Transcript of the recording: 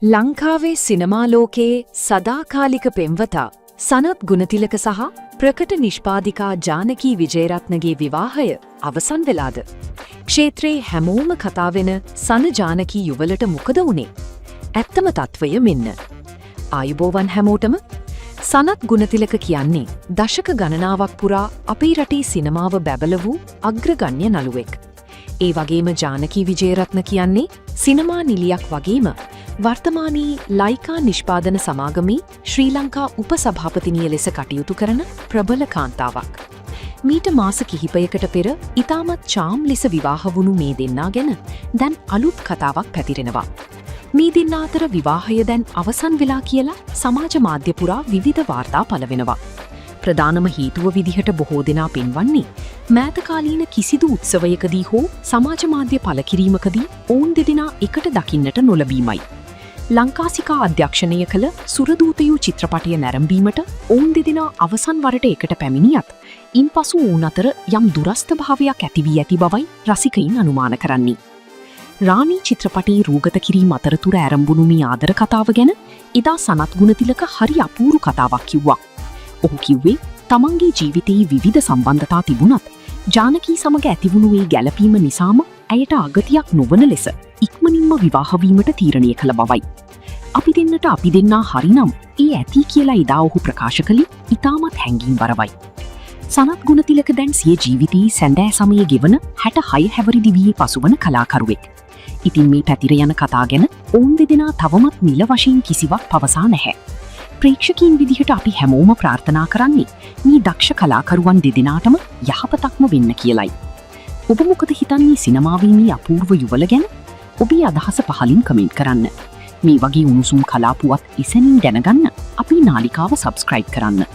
ලංකාවේ සිනමා ලෝකයේ සදාකාලික පෙම්වතා සනත් ගුණතිලක සහ ප්‍රකට නිෂ්පාදිකා ජානකී විජේරත්නගේ විවාහය අවසන් වෙලාද? ක්ෂේත්‍රයේ හැමෝම කතා වෙන සන ජානකී යුවලට මොකද වුනේ? ඇත්තම තත්ත්වය මෙන්න. ආයුබෝවන් හැමෝටම. සනත් ගුණතිලක කියන්නේ දශක ගණනාවක් පුරා අපේ රටේ සිනමාව බැබල වූ අග්‍රගණ්‍ය නළුවෙක්. ඒ වගේම ජානකී විජේරත්න කියන්නේ සිනමා නිලියක් වගේම වර්තමානයේ ලයිකා නිෂ්පාදන සමාගමේ ශ්‍රී ලංකා උපසභාපතිනිය ලෙස කටයුතු කරන ප්‍රබල කාන්තාවක්. මීට මාස කිහිපයකට පෙර ඉතාමත් චාම් ලෙස විවාහ වුණු මේ දෙන්නා ගැන දැන් අලුත් කතාවක් පැතිරෙනවා. මේ දෙන්නා අතර විවාහය දැන් අවසන් වෙලා කියලා සමාජ මාධ්‍ය පුරා විවිධ වාර්තා පළ වෙනවා. ප්‍රධානම හේතුව විදිහට බොහෝ දෙනා පෙන්වන්නේ මෑත කාලීන කිසිදු උත්සවයකදී හෝ සමාජ මාධ්‍ය පළ කිරීමකදී ඔවුන් දෙදෙනා එකට දකින්නට නොලැබීමයි. ලංකාසිකා අධ්‍යක්ෂණය කළ සුරදූතයෝ චිත්‍රපටය නැරඹීමට ඔවුන් දෙදෙනා අවසන් වරට එකට පැමිණියත්, ඉන්පසු ඔවුන් අතර යම් දුරස්ථ භාවයක් ඇති වී ඇති බවයි රසිකයින් අනුමාන කරන්නේ. රාණී චිත්‍රපටයේ රූගත කිරීම අතරතුර ආරම්භුණු මේ ආදර කතාව ගැන එදා සනත් ගුණතිලක හරි අපූරු කතාවක් කිව්වා. ඔහු කිව්වේ තමන්ගේ ජීවිතයේ විවිධ සම්බන්ධතා තිබුණත් ජානකී සමග ඇතිවුණු ඒ ගැළපීම නිසාම ඇයට අගතියක් නොවන ලෙස ඉක්මනින්ම විවාහ වීමට තීරණය කළ බවයි. අපි දෙන්නට අපි දෙන්නා හරිනම් ඒ ඇති කියලා එදා ඔහු ප්‍රකාශ කළේ ඉතාමත් හැඟීම් බරවයි. සනත් ගුණතිලක දැන් සිය ජීවිතයේ සැඳෑ සමය ගෙවන 66 හැවිරිදි වියේ පසුවන කලාකරුවෙක්. ඉතින් මේ පැතිර යන කතා ගැන ඔවුන් දෙදෙනා තවමත් නිල වශයෙන් කිසිවක් පවසා නැහැ. ප්‍රේක්ෂකයින් විදිහට අපි හැමෝම ප්‍රාර්ථනා කරන්නේ මේ දක්ෂ කලාකරුවන් දෙදෙනාටම යහපතක්ම වෙන්න කියලයි. ඔබ මොකද හිතන්නේ සිනමාවේ මේ අපූර්ව යුවල ගැන? ඔබේ අදහස පහලින් කමෙන්ට් කරන්න. මේ වගේ උණුසුම් කලා පුවත් ඉසැනින් දැනගන්න අපේ නාලිකාව සබස්ක්‍රයිබ් කරන්න.